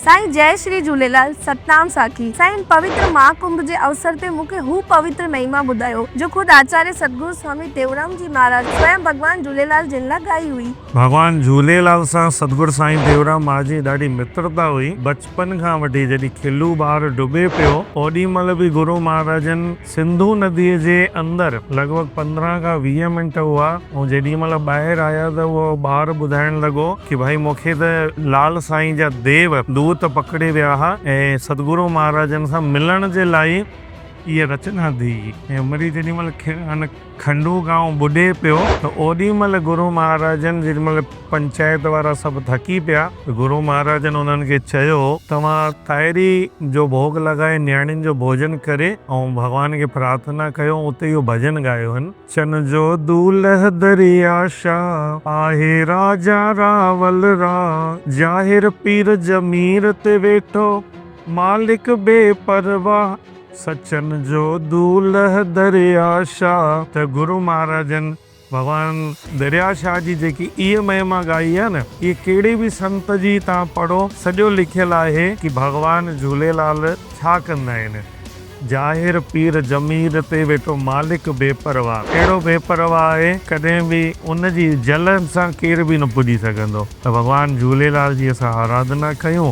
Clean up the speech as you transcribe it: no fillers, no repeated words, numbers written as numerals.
سائين جئي شري جهوليلال ستنام ساکي سائين پوتر مها ڪنڀ جي اوسر تي مون کي هو پوتر مهما ٻڌايو جو خود آچاريه ستگرو سوامي ٽيئونرام جي مهاراج سويم ڀڳوان جهوليلال جن لا ڳائي هئي. ڀڳوان جهوليلال سان ستگر سائين ٽيئونرام مهاراج جي ڏاڍي مترتا هئي. بچپن کان وٺي جڏهن کلو ٻار ڊٻي پيو اوڏي مهل به گرو مهاراجن سنڌو نديء جي اندر لڳ ڀڳ 15 کان 20 منٽ هئا ۽ جيڏي مهل ٻاهر آيا ته اهو ٻار ٻڌائڻ لڳو ڪي ڀائي مون کي ته لال سائين جا ديو، دوت، پڪڙي ويا ها ۽ ستگرو مهاراجن سان ملڻ جي لاء اها رچنا ٿي ۽ وري جيڏي مهل کنڊو گانء ٻڏي پيو ته اوڏي مهل گرو مهاراجن جيڏي مهل پنچائت وارا سڀ ٿڪي پيا ته گرو مهاراجن انهن کي چيو توهان تائري جو ڀوڳ لڳائي نياڻين جو ڀوڄن ڪري ۽ ڀڳوان کي پرارٿنا ڪيو ۽ اتي اهو ڀڄن ڳايو هن. چن جو دولهه دريا شاهه آهي راجا راول راء ظاهر پير ضمير تي ويٺو مالڪ بي پرواهه. سچن جو دولهه دريا شاهه. ته گرو مهاراجن ڀڳوان دريا شاهه جي جيڪي ايء مهما ڳائي آهي نه، ايء ڪهڙي به سنت جي توهان پڙهو، سڄو لکيل آهي ڪي ڀڳوان جهوليلال ڇا ڪندا آهن. ظاهر پير ضمير تي ويٺو مالڪ بي پرواهه. اهڙو بي پرواهه آهي، ڪڏهن به ان جي جلن سان ڪير به نه پڄي سگهندو. ته ڀڳوان جهوليلال جي اسان آراڌنا ڪيون.